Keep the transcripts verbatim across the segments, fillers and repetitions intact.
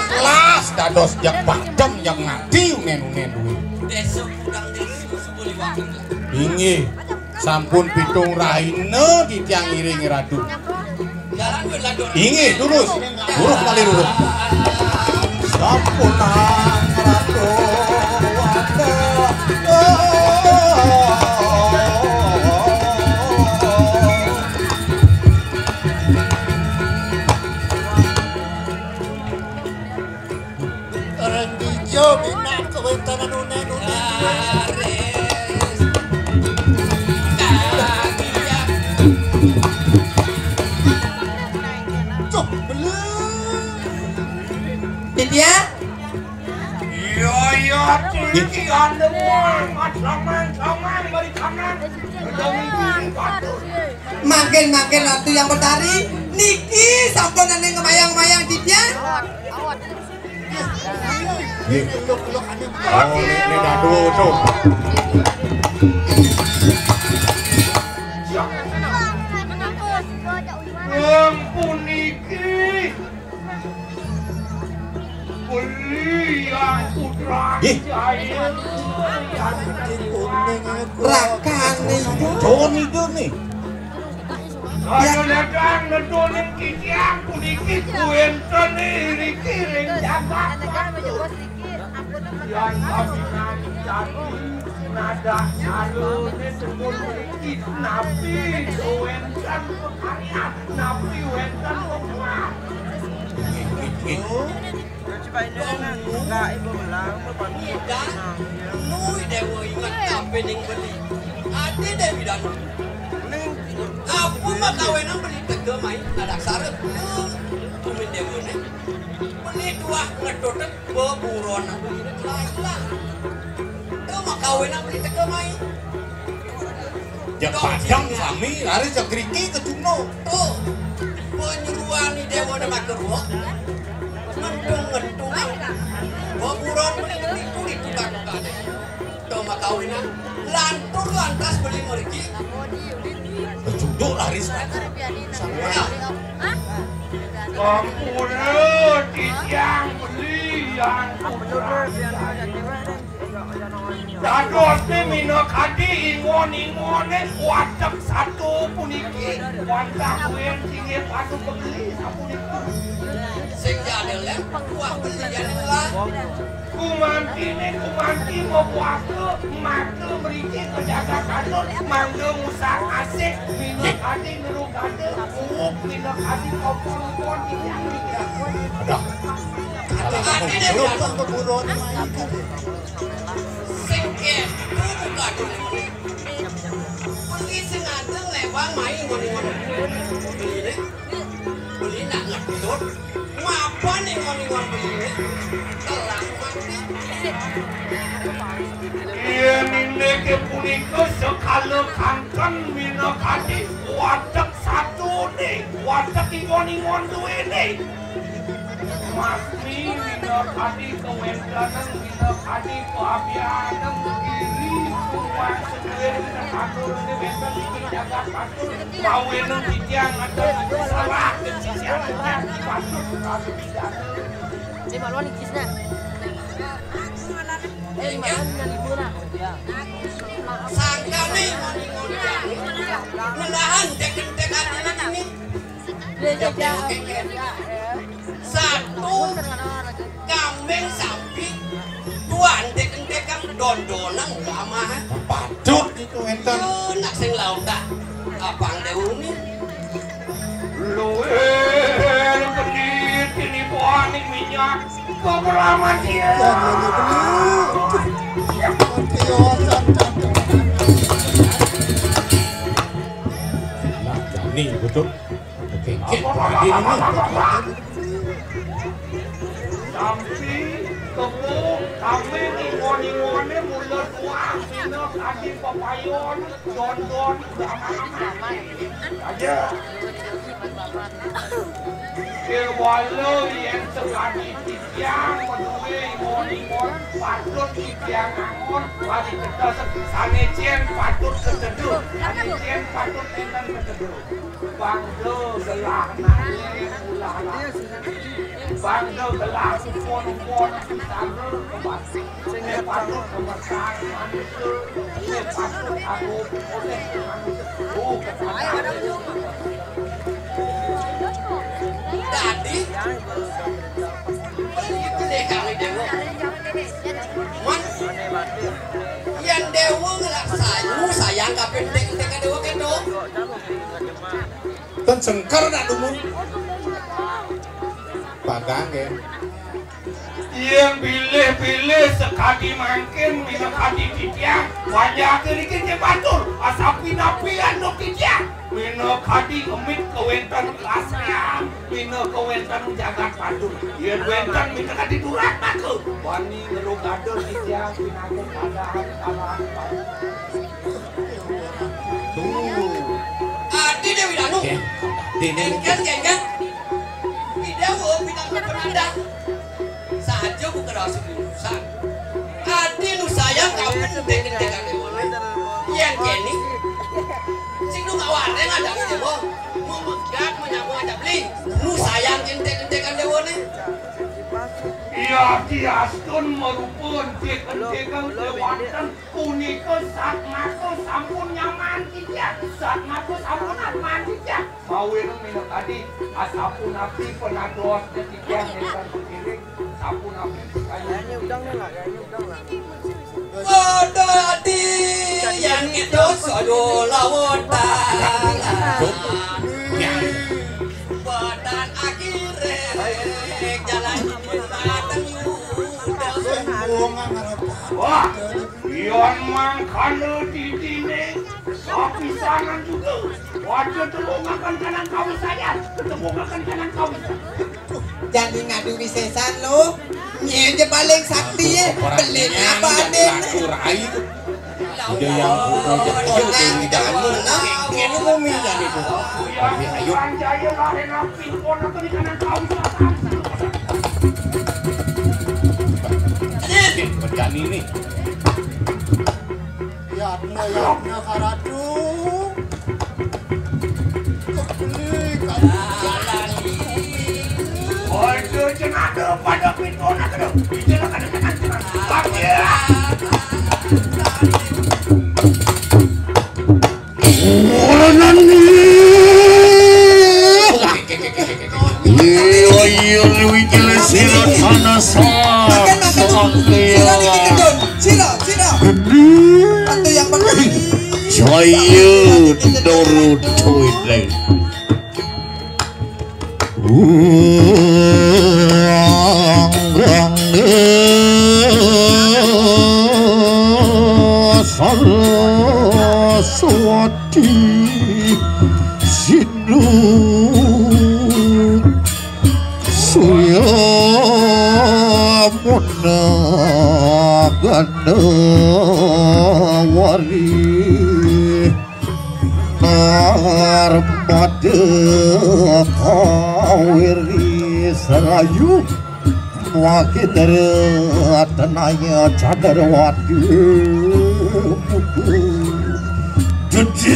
Jelas dados jak padem jak ngadi unen-unen duwe. Inggih, sampun pitung rahina titiang ngiring Ratu. Inggih, durus. Durus malih durus. Sampun, Ratu. Ring dija minat kawéntenan unen-unen. Cuh, bener. Ditya? Iya, iya, iki anu, mas, samang, samang, bari samang. Udah minggu ini, Pak. Mangkin-mangkin Ratu Hyang Betari, niki sampun néné ngemayang-mayang titiang. Nggih. Oh, ini, ini dadu tuh. Wong puniki beli yang putra. Nggih. Saya. Rakane Ida. Don Ida nih. Kaya ledang neduning titiang puniki kuwenten iriki ring jagat. Yan kawinan jati nadak nyalune semun mriki napi wenten pakaryan, napi wenten pembuat. Nah, ibu belang, Danu. Nui Dewa inget kapining beli. Adi Dewi Danu. Apa makawinan beli tega mai? Ada syarat. Tumin Dewa ne. Beli tuah ngetut beburon. Lain lah. Itu makawinan beli tega mai. Ya padang sami, lari segriki ke Juno. Tuh, penyuruhan ni Dewa Demak Kedua. Ngentung-ngentungan. Baburan menipu di tukang-tukang. Tuh, makawinan. Lantur lantas beli meriki. Berjuduk lari sana. Sama. Ampun, titiang beli yang putra. Dadosne minakadi ingon-ingone watek satu puniki wantah kuwi singgih padu pebeli sapuniki. Sing jane lem kuah beli jane telah. Kumantine kumanti mapuasa maka mriki ka jagat Kandut mangga ngusah asik minakadi ngerugada uwuk minakadi kompor-kompor titiang mriki. Aduh. Salah satu guru pun keburon. Sing kéto buka dulu. Beli sing ada lewang main ngono-ngono. Beli deh. Beli nak ngedut. Ngapa nih ngono-ngono beli deh? Telah mati. Iya, nindeke punika sekala kanten minakadi watek satune, watek ingon-ingon duwene. Masmi minakadi kawéntenan, minakadi kabianan, iri tuwang sedaya minakadi wénten ing jagat Kandut. Mawinan titiang ngaten salah sisian titiang patut kami pidana. Ini maluan gisna. Eh, maluan yang ibu lah. Sangkane ngoni-ngoni ngenahan deken-deken ini. Satu kambing sapi, dua entek-entekan dondonan lama. Patut itu enten. Yo, nak sing laut dah. Abang Déwuni. Luwih genit ini buaning minyak. Kok keramat ya? Nah, jani betul. Oke, oke, tadi ini. Sampi, kebo, kambing, iwon-iwone mula tuah, dina kadi pepayon, dondon, aja. Kewala yen sekadi titiang maduwe iwon-iwon, patut titiang angon, wali tetes, sane cen patut keteduh, sane cen patut enten keteduh. Bangda gelah nanging ulah lagi. Bangda gelah pon-pon saga kebas. Sing patut kemersang manusia. Sing patut aku oleh manusia. Oh, kepada. Dadi, begitu deh kali Dewa. Mon, yen Dewa ngelak sayu, sayang kaping tek-tek Dewa ketok. Ten sengker nak dumun. Pagang ya. Yen bilih-bilih sekadi mangkin minakadi titiang, wajah niki nggih batur, asapi-napi anduk titiang. Minakadi ngemit kewenten keasrian, mina kewenten jagat batur. Yen wenten minakadi durat maka, wani ngerugada titiang pinaka kalahan-kalahan batur. Tuh. Adi Dewi Danu. Oke. Dene. Engken, engken. Pidawa pinaka penandang. Saja buka rasa urusan. Adi nu sayang kaping tek-tek Dewa. Yen kene. Sing nu kawareng ada Dewa. Memegat menyambung aja beli. Nu sayang entek-entekan Dewane. Iya, diastun merupa entek-entekan kewanten. Punika satmaka sampun nyaman titiang, satmaka sampun atman titiang. Mawira minakadi asapunapi penados titiang nenten pikiring, sapunapi kayane udang lah, kayane udang lah. Padadi yang itu sodo lawatan. Badan akhire jalan batang yuda. Wah, Yan mangkana didine sapisanan juga. Waduh, tepuk makan kanan kawis saya. Tepuk makan kanan kawis. Jadi ngadu wisesan lo. Nye aja paling sakti ya. Beli apa aden? Udah yang udah jatuh di dalam. Ini bumi jadi tuh. Ayo. Jaya lari napi pon apa di kanan kawis. Berani nih. Yadnya, yadnya, karatu. Kebeli, karatu. Waduh, cenaka pada pintu nak kena. Ijinlah kada kena, kena. Panggil. Iya, iya, wikil sila tanasa. Sila niki gendon. Sila, sila. Ratu yang pertama. Jaya Doro Doile. Saraswati Sindhu Suya Muna Gandawari. Narmada Kawiri Serayu Wakidara Tenaya Candrawati. Jejak.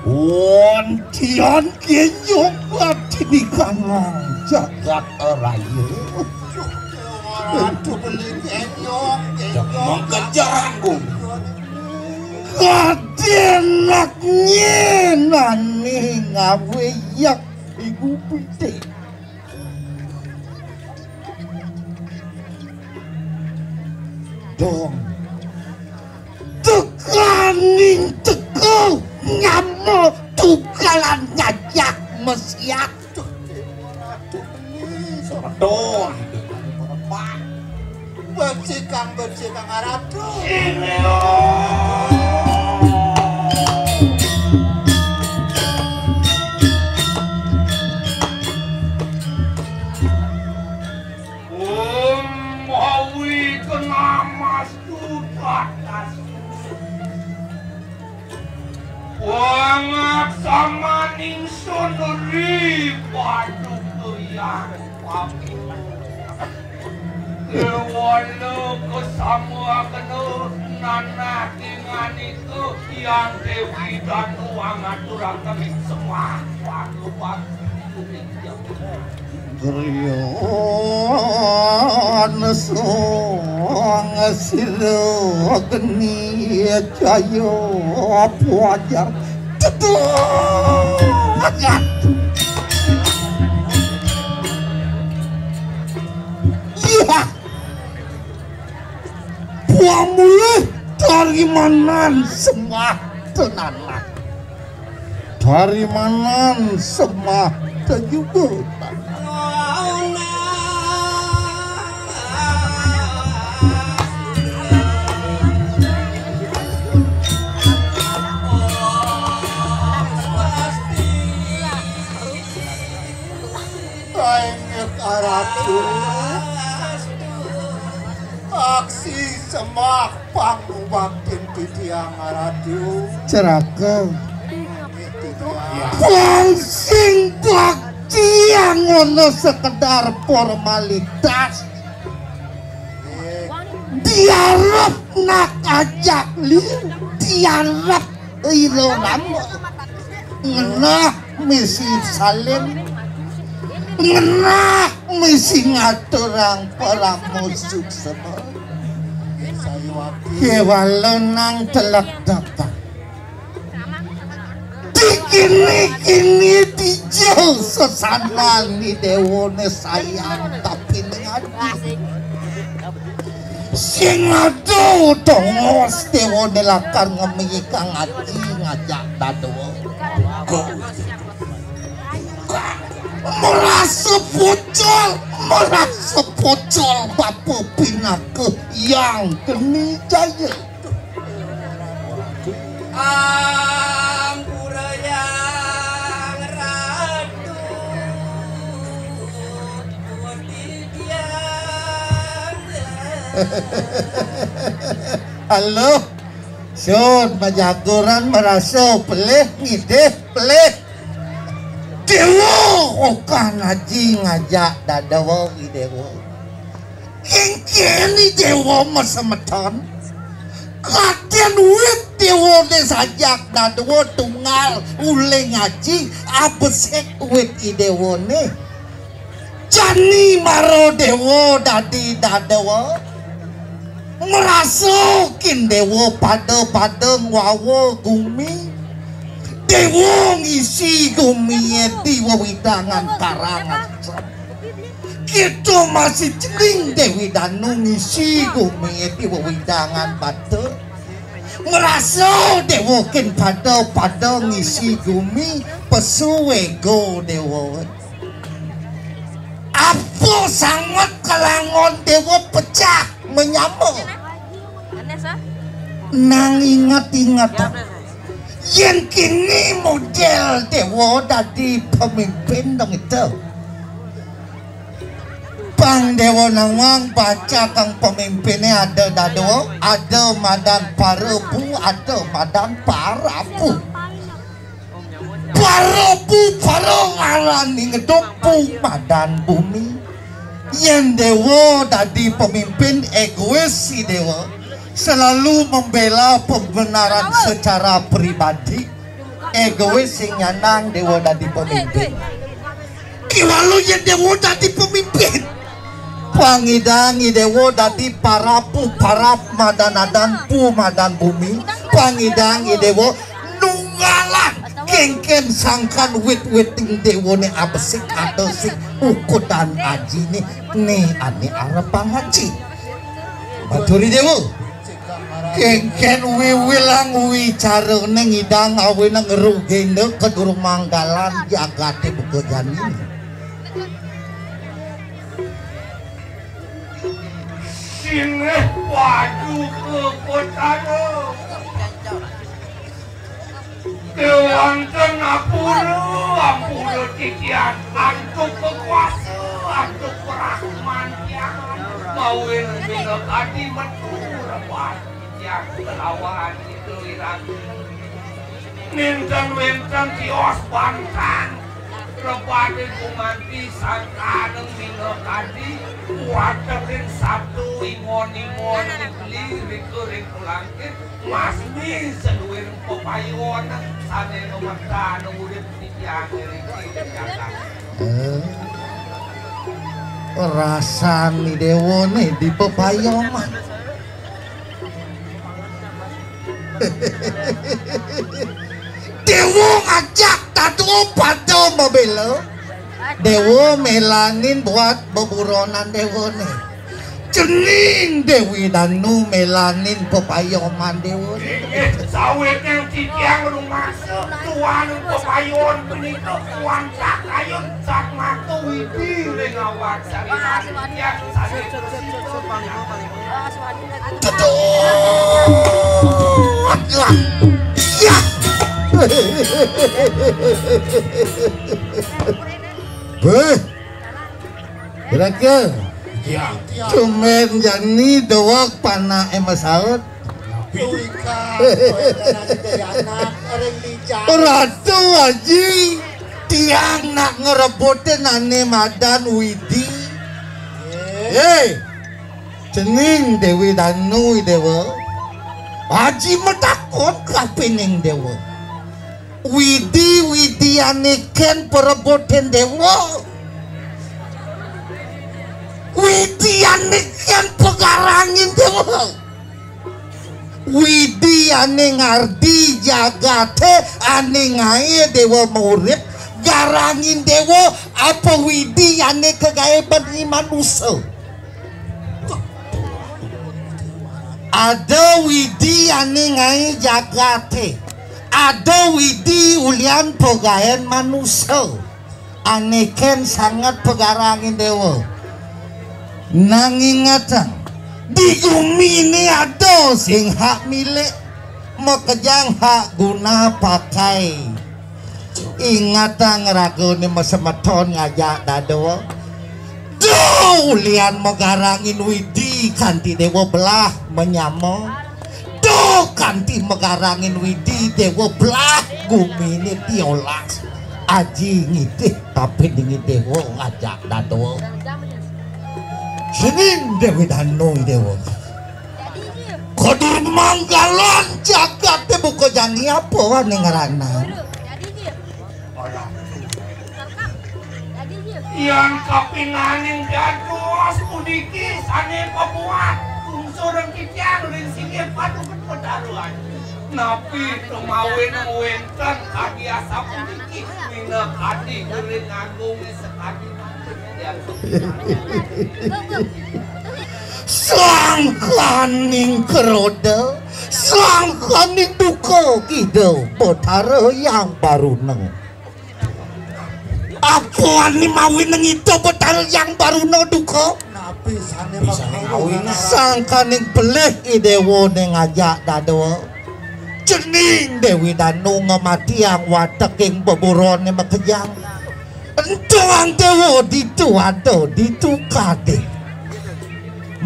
Wantian kenyong batini kangang jagat raya. Ratu beli kenyong, kenyong. Mengkejar anggung. Kat Tenak nyenane ngawe yak iku pite. Dong. Tekaning teko nyamo tukalan ngajak mesiat. Aduh, becikang, becikang aratu. Om hawi kenamas tutas. Wangak samaning soneri paduka yang pamit. Kewala kesama kena nanah kinganika yang Dewi Danu angaturaken sembah pangubak. Griya nesang sira geni jaya pajar. Tetuh. Iya. Pamulih dari manan sembah tenanah. Dari manan sembah tejugo tanah. Kainget aratu. Aksi semak pangubaktin titiang aratu. Ceraka. Titiang. Wong sing bakti yang ngono sekedar formalitas. Diarep nak ajak li, diarep ira nama. Ngenah misi salim. Ngenah misi ngaturang paramo suksema. Kewala nang telek datang. Dikini-kini dijel sesanan ni dewane sayang tapi ngaji. Sing ado tongos dewane lakar ngemihi kang ngaji ngajak dadua. Merasa pocol, merasa pocol bapa pinaka yang geni jaya. Ampura yang ratu. Halo. Sun majaguran merasa pelih ngidih pelih. Dewa okan aji ngajak dadua i dewa. Ingkeni dewa masemeton. Kadén wit dewane sajak dadua tunggal uling aji abesik wit i dewane. Jani mara dewa dadi dadua. Ngrasa kin dewa pada-pada ngwawa gumi. Dewa ngisi gumi di wewidangan karangan. Kita masih celing Dewi Danu ngisi gumi di wewidangan bata. Ngrasa dewa kin pada-pada ngisi gumi pesu wega dewa. Apa sanget kelangon dewa pecah menyama. Nang inget-inget. Yen kini model dewa dadi pemimpin dong itu. Pang dewa nawang baca kang pemimpinnya ada dadua, ada madan parebu, ada madan parabu. Para pu para ngarani ngedupu madan bumi. Yen dewa dadi pemimpin egois si dewa selalu membela pembenaran secara pribadi. Egois sing nyanang dewa dadi pemimpin. Kiwalu yen dewa dadi pemimpin. Pangidang Idéwa dadi parapu parap madan adan pu madan bumi. Pangidang Idéwa nunggalan kéngkén sangkan wit-witing déwané abesik adesik ukudan ajiné né ané arep pangaji. Batur Idéwa. Kéngkén wiwilang wicarané ngidang awinang rugénda kedurmanggalan jagaté buka jani. Singgih paduka Betara. Kéwanten ampura, ampura titiang antuk kekuasa, antuk perah mantian, mawin minakadi metu rebat titiang kelawan Ida Iraga. Nénten wénten tios bantang. Rebaté gumanti sangkaning minakadi watekin sabda ingon-ingon beli rika ring pulangkit, masmi saluiring pepayon sané ngametan urip titiang ring jagat. Eh, rasan Idéwané di pepayon. Déwa ngajak dadua pada mabéla. Déwa mélanin buat beburonan déwané. Cening Déwi Danu mélanin pepayoman déwané. Inggih, sawetning titiang rumasa tuan pepayon punika wantah kayun satmaka Widi ring awak sarian titiang sané prasida. Teduh. Ya. Béh. Kira-kira. Ya. Tumben jani dewek panaké masaut. Ratu Aji, tiang nak ngrebutin ané madan Widi. Héi. Cening Déwi Danu Idéwa. Aji matakon kapining déwa. Widi, Widi ané kén parebutin déwa. Widi ané kén pagarangin déwa. Widi ané ngardi jagaté, ané ngaé déwa maurip, garangin déwa, apa Widi ané kagaé bani manusa? Ada Widi ané ngaé jagaté. Ada Widi ulian pagaén manusa. Ané kén sanget pagarangin déwa. Nang ingetang, di guminé ada sing hak milik, makejang hak guna pakai. Ingetang ragané masemeton ngajak dadua. Duh, ulian magarangin Widi kanti déwa belah manyama. Duh, kanti magarangin Widi déwa belah guminé tiolas. Aji ngidih tapi dingin déwa ngajak dadua. Sinin Déwi Danu Idéwa. Kodur manggalan jagaté buka jani apa ané ngranang. Yan kapinganing dados puniki sané pabuat tungsuring titiang ring singgih paduka Betara. Napi tumawin wénten kadi asapuniki minakadi ring agung sakadi mangkin. Sangkaning kroda, sangkaning duka Ida Betara Hyang Baruna. Apa ané mawinan Ida Betara Hyang Baruna duka? Napi sané mawinan? Sangkaning pelih Idéwané ngajak dadua. Cening Déwi Danu ngamatiang wateking beburoné makejang. Ento antéwa ditu ada, ditu kadé.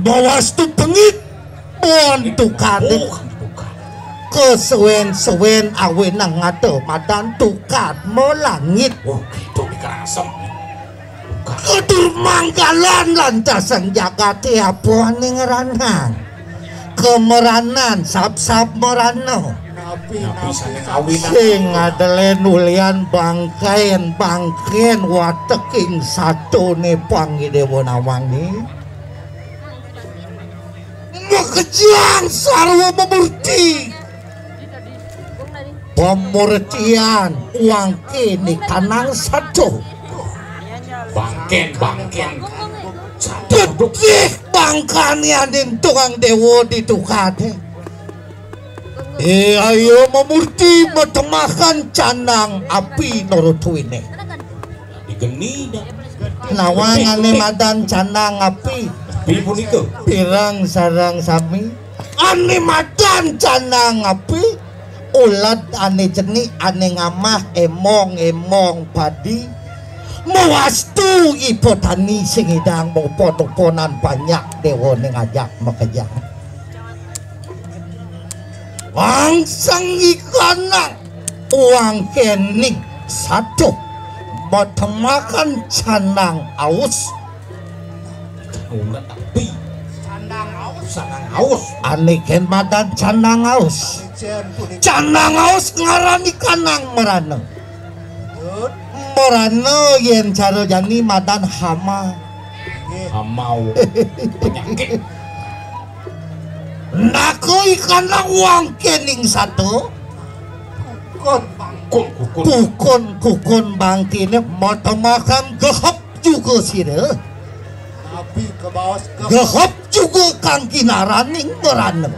Mawastu pengit, bon tukadé. Kasuén-suén awinang ada madan tukad malangit. Wah, kéto dikarasem. Katur manggalan lantasang jagaté apa ané ngranang. Kameranan, sab-sab merana. Napi, napi sané ngawinang? Sing adelén ulian bangkén, bangkén wateking satoné pang Idéwa nawangé. Makejang sarwa memurti. Pemurtian wangkene kanang sato. Bangken, bangken. Pedih bangkane aning tukang dewa di tukade. Eh, ayo memurti matemahan canang api Norotuwine. Digeni dah. Nawang ane madan canang api. Api punika. Pirang sareng sami. Ane madan canang api. Ulad ane cenik, ane ngamah emong-emong padi. Mawastu ipatani sing idang mupon-uponan panjak dewa ning ajak makejang. Angseng ikanang wangkening sato matemahan canang aus. Urat api. Canang aus. Canang aus. Ane ken madan canang aus. Jen punika. Canang aus ngaran ikanang merana. Merana yen cara jani madan hama. Hamau. Penyakit. Naka ikanang wangkening sato. Kukun, kukun. Kukun, kukun bangkene matemahan gehep juga sira. Napi kabaos gehep? Gehep juga kang kinaraning merana.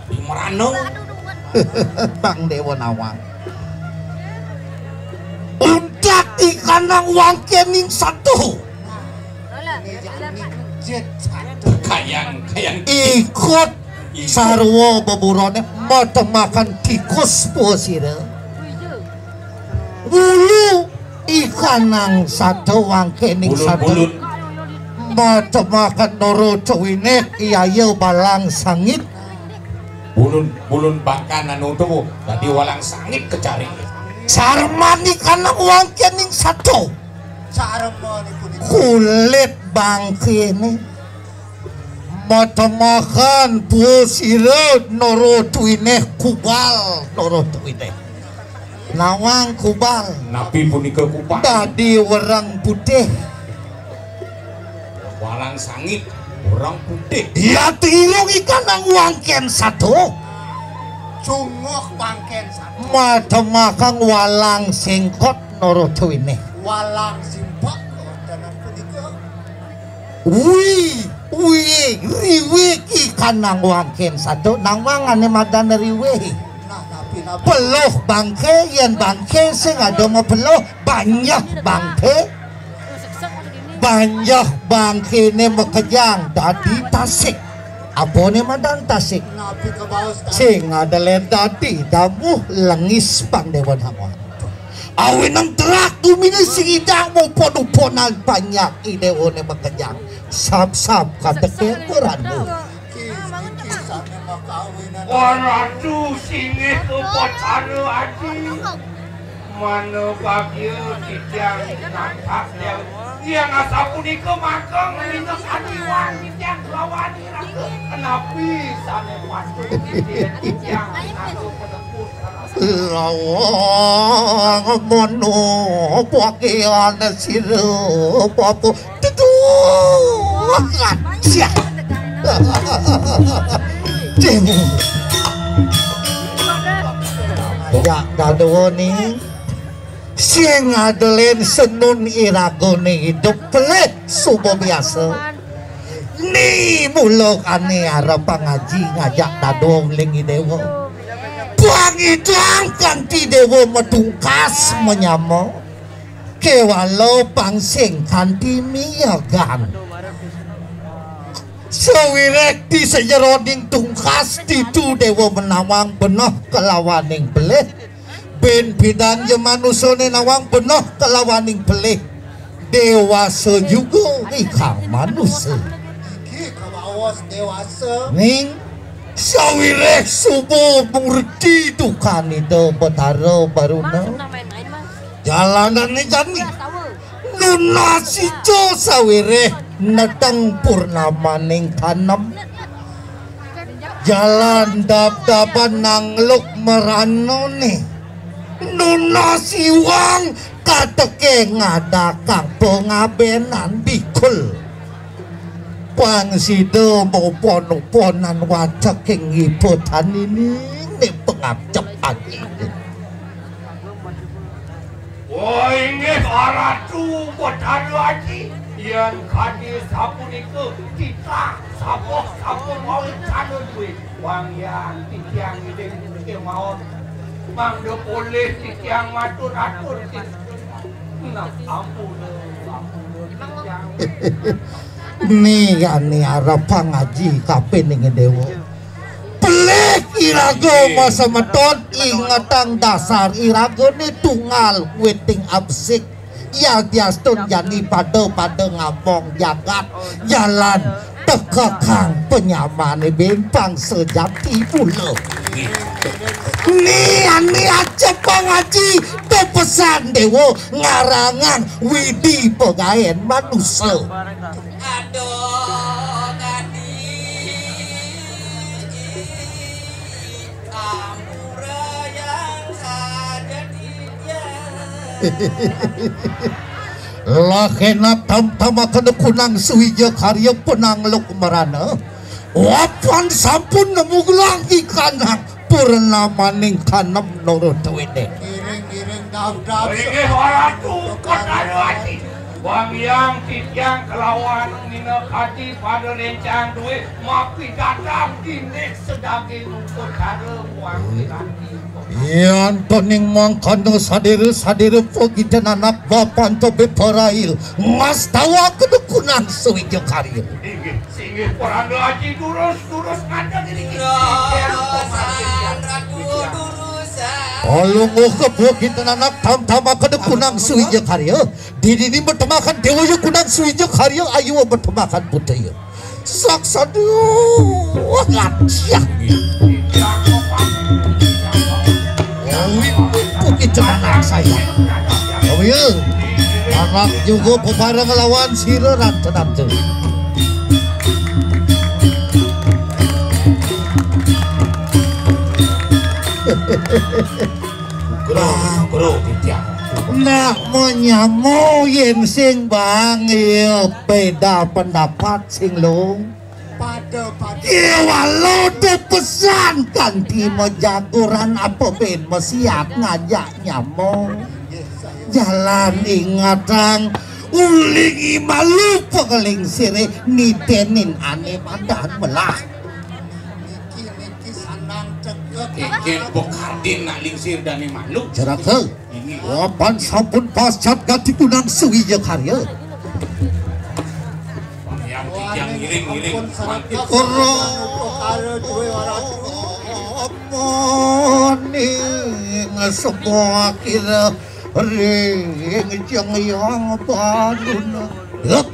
Di merana. Bang Dewa Nawang. Undak ikanang wangkening sato. Kayang, kayang. Ikut sarwa beburane matemahan tikus puwa sira. Bulu ikanang sato wangkening sato. Bulun, bulun. Matemahan Norotuwine iyaya balang sangit. Bulun, bulun bangkan anu tuwuh dadi walang sangit kecari. Sarman ikanang wangkening sato. Sarman ipun. Kulit bangkene. Matemahan puwa sira Norotuwine, kubal Norotuwine. Nawang kubal. Napi punika kubal? Dadi wereng putih. Walang sangit, wereng putih. Yati irung ikanang wangken sato. Cunguh bangken sato. Matemahan walang singkot Norotuwine. Walang simpek, wonten punika. Wi, wi, riwik ikanang wangken sato, nawang ane madan riwik. Nah, napi, napi? Peluh bangke, yen bangke sing ada mapeluh, banjah bangke. Banjah bangkene makejang dadi tasik. Apane madan tasik? Napi kabaos tasik? Sing ada len dadi damuh lengis Bang Dewa Nawang. Awinang terak gumine sing idang mupon-uponan panjak i dewane makejang. Sap-sap kateke merana. Waratu singit upacara aji. Mana bagya titiang nangkap tiang. Yang asapunika maka minus atiwan titiang kelawan iraga. Kenapi sane patut titiang anu penebus. Lawang mono bagian sira bapa teduh. Siap. Dewa. Ya, dadua ni. Sing ada len senun iragane idup pelih suba biasa. Ni mula ane arep pangaji ngajak dadua uling i dewa. Pang idang kanti dewa matungkas manyama. Kewala pang sing kanti miyagan. Sawiréh di sajeroning tungkas ditu dewa menawang beneh kelawaning pelih. Bin pidan ja manusane nawang beneh kelawaning pelih. Dewasa juga ikang manusa. Iki kawaos dewasa. Ning sawiréh suba murti dukan Ida Betara Baruna. Jalanane jani. Nunas ijo sawiréh nedeng purnamaning tanem. Jalan dab-daban nangluk meranane. Nunas iwang kateke ngadakang pangabenan bikul. Pang sida mopon-oponan watek ing iba tani ning pangajep aji. Wah, inggih Ratu Betara Aji, yen kadi sapunika titah sapa-sapa mawecana duwe. Wanggiang titiang ngiring kemawon. Mangda polih titiang matur-atur. Nah, ampun, ampun, titiang. Ni, ni arepang aji kapining dewa. Pelih iraga masemeton, ingetang dasar iragane tunggal witing absik. Yadiastun jani pada-pada ngabong jagat jalan tekekang penyamane bempang sejati pula. Ni ani acepang aji tepesan dewa ngarangang widi pegaen manusa. Aduh, Kadi, ampura yang saja dia. Lakena tamtama kena kunang suwija karya penangluk merana. Wapan sampun nemu gelang ikanang purnamaning kanem nurut wene. Ngiring-ngiring dap-dap. Inggih Ratu Betara Aji. Wanggiang titiang kelawan minakadi pada rencang duwe mapi dadang dinding sedaging upacara wanggiang. Yan toning mangkana sadira-sadira pagiten anak bapan tobe parail ngastawa kedukunan suwija karya. Inggih, singgih Poranda Aji durus, durus ngandheng niki. Durus, Ratu, durusan. Alungguh kebuah kita anak tam-tama kedukunan suwija karya. Didini bertemakan dewa ya kunang suwija karya ayu bertemakan budaya. Saksadu ngajak. Awi pupuki cenanak saya. Awi anak juga pebareng lawan sira rante-rante. Guru, guru titiang. Nak menyamo yen sing bang ya beda pendapat sing lung. Pada-pada. Iya walau pesan kanti mejaguran apa ben mesiat ngajak nyamo. Jalan ingatang ulingi malu pegeling sirih nitenin ane madan melah. Niki, niki sanang tegek. Kengken pekardin nak lingsir dane malu. Jeraka. Wapan sampun pascat gati kunang suwija karya. Yang titiang ngiring-ngiring. Ora mani ngesemua kira ring jeng yang balun. Yuk.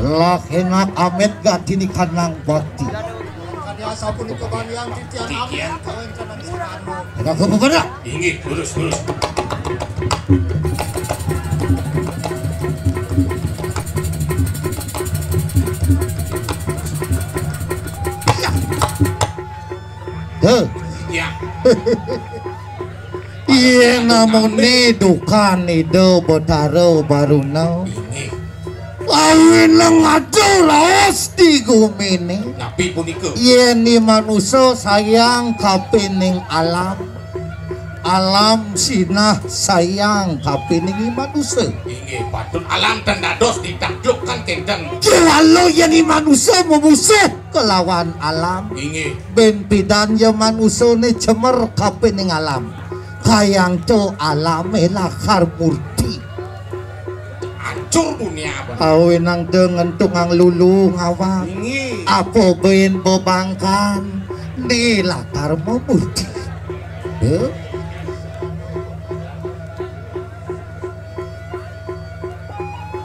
Lah enak amet gati ni kanang bakti. Kadi asapunika baniang titiang amin kawentenan sarana. Ada apa pada? Inggih, lurus, lurus. Heh. Ya. Iya namune dukan Ida Betara Baruna. Inggih. Awinang ada raos di gumine. Napi punika? Yen ni manusa sayang kapining alam. Alam sinah sayang kapining manusa. Inggih, patut alam ten dados ditaklukkan kenten. Jelalo yen ni manusa memusuh kelawan alam. Inggih. Ben pidan ya manusane cemer kapining alam. Kayang to alame lakar murti. Hancur dunia, Bang. Awe nang de ngentungang lulu ngawang. Inggih. Apa ben bebangkan ni lakar murti. Eh?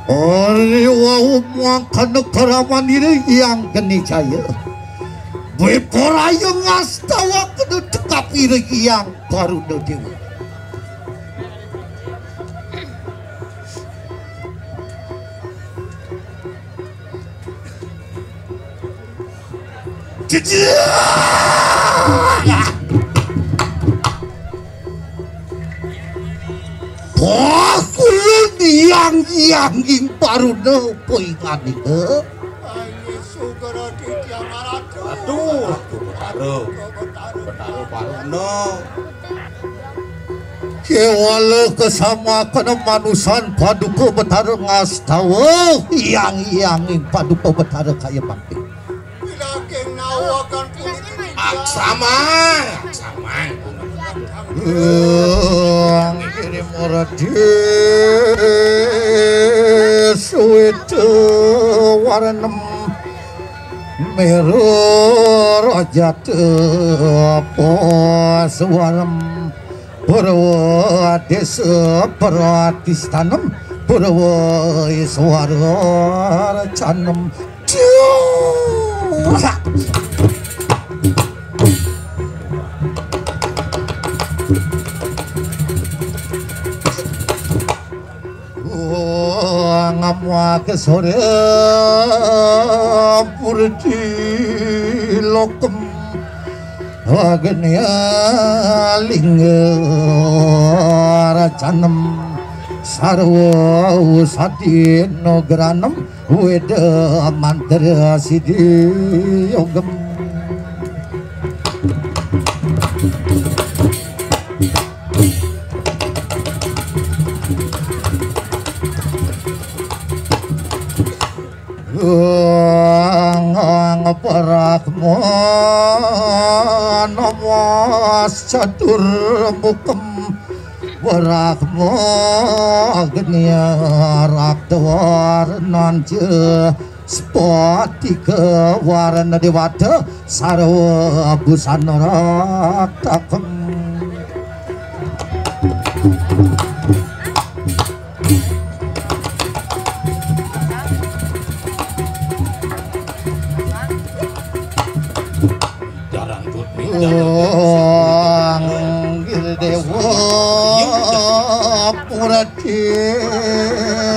Ari wau mangkana karaman ira yang geni jaya. Beporaya ngastawa kena tekap ira yang Garuda Dewa. Jejer! Wah, kula yang yang ing paruna poinganika. Aduh, Betara. Betara baru no. Kéwala kasamakan manusan Paduka Betara ngastawa, yang-yang Paduka Betara kaya mangkin. Aksamang, aksamang. Ngiring murdi suwita warnem meru rajata pos warem. Purwa desa pratistanem, Purwa iswara racanem. Curak. Ngamuak sore purti lokem. Agnia lingga racanem sarwa usadi nugranem weda mantra sidi yogem. Ngang Brahma namas catur mukem Brahma Agni Rakta Warnanca Spatika Warna Dewata Sarwa Busana Raktakem. Anggir Dewa Purati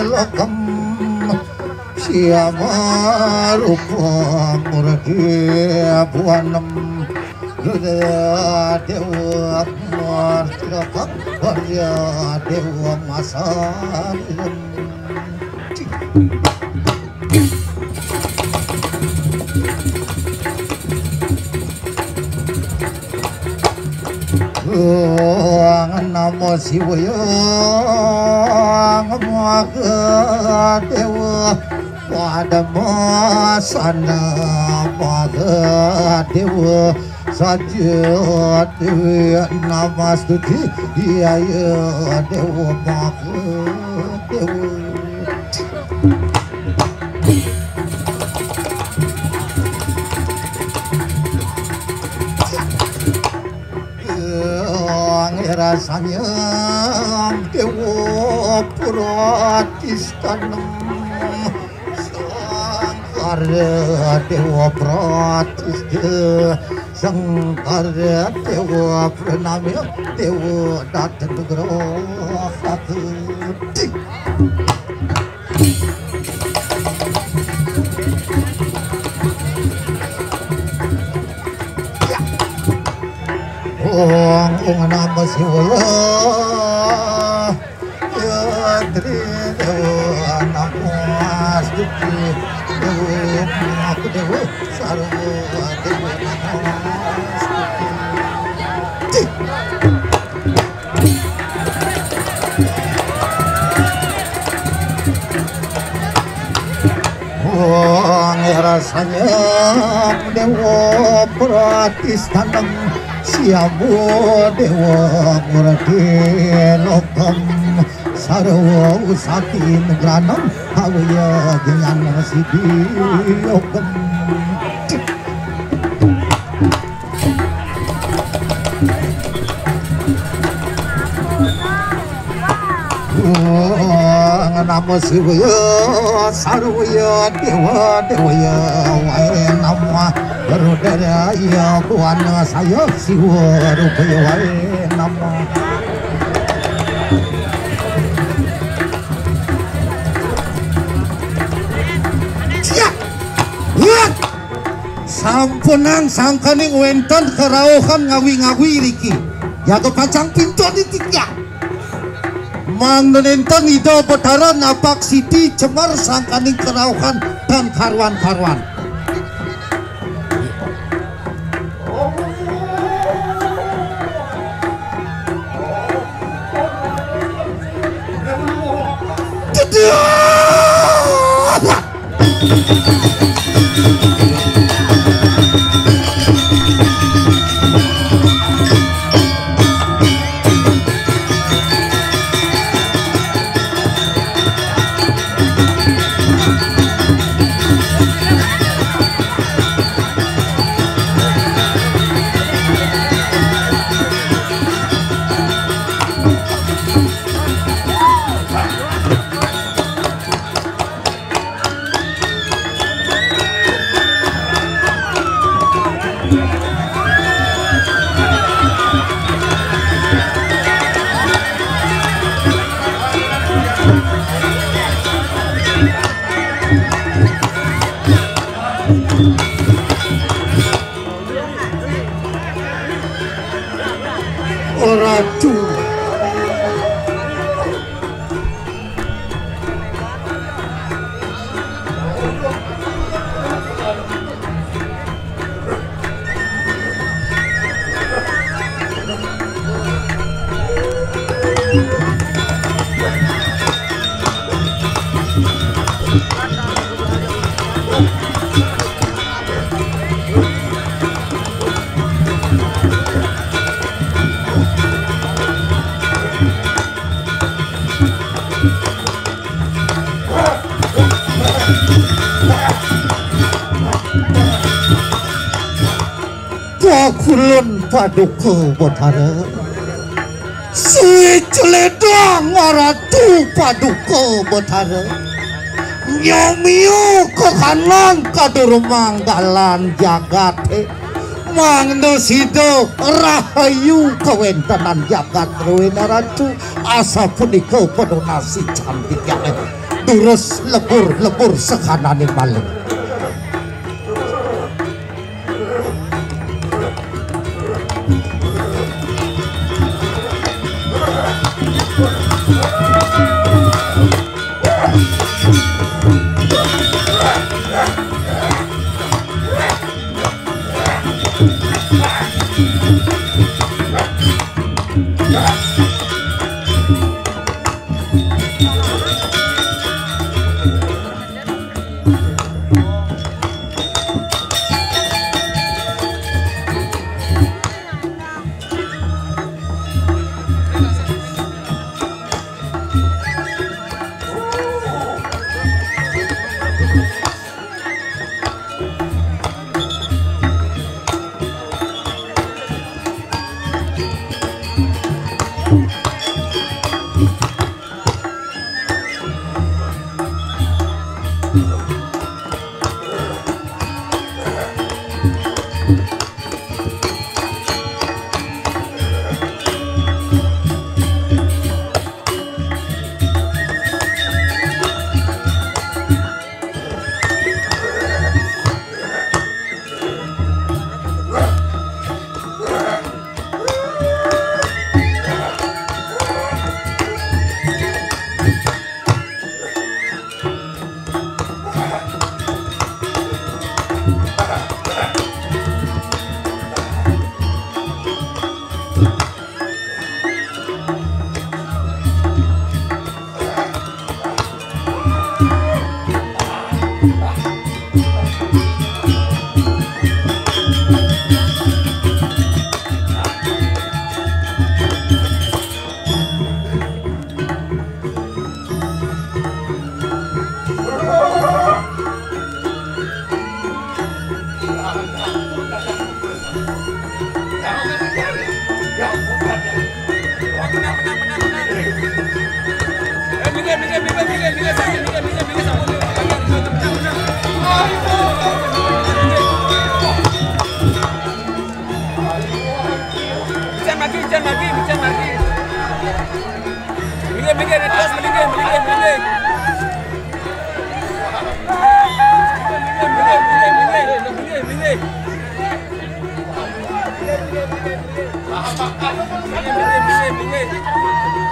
Lokem Siama Rupa Murati Buanem Rudra Dewa Martaka Warya Dewa Masalem. Namo Siwaya Mahadewa Padamasana Mahadewa Saja Dewi Namastuti Yaya Dewa Mahadewa. Ngerasanya Dewa Pratistanem Sangkara Dewa Pratista Sangkara Dewa Pranami Dewa Datang Nugraha Sakti. Om Om Namah Shivaya. Ya Tri Dewa Namah Stuti Dewa Dewa Sarwa Dewa Namah Stuti. Wong rasanya Dewa Pratistanam Siabu Dewa Murti Lokam Sarwa Usati Negranam Hawaya Jayana Sidi Lokam. Namo Shivaya Sarvaya Deva Devaya Wae Namah Rudraya Bhuvanasaya Siva Rupaya Wae Namah. Siap. Lihat. Sampunang sangkaning wénten karauhan ngawi-ngawi riki. Jaga pacang pinton di tiga. Mangda nénten Ida Betara napak siti cemar sangkaning karauhan tan karuan-karuan. Ratu. Pakulun Paduka Betara. Suwi cledang Ratu Paduka Betara. Nyomiu kekanan kadurmanggalan jagate. Mangda sida rahayu kawentenan jagat druena Ratu. Asapunika panunas candikane. Durus lebur-lebur sekanane malih. Bincang lagi, bincang lagi, bincang lagi. Minggir, minggir, terus minggir, minggir, minggir. Minggir, minggir, minggir, minggir, minggir, minggir. Minggir, minggir, minggir, minggir.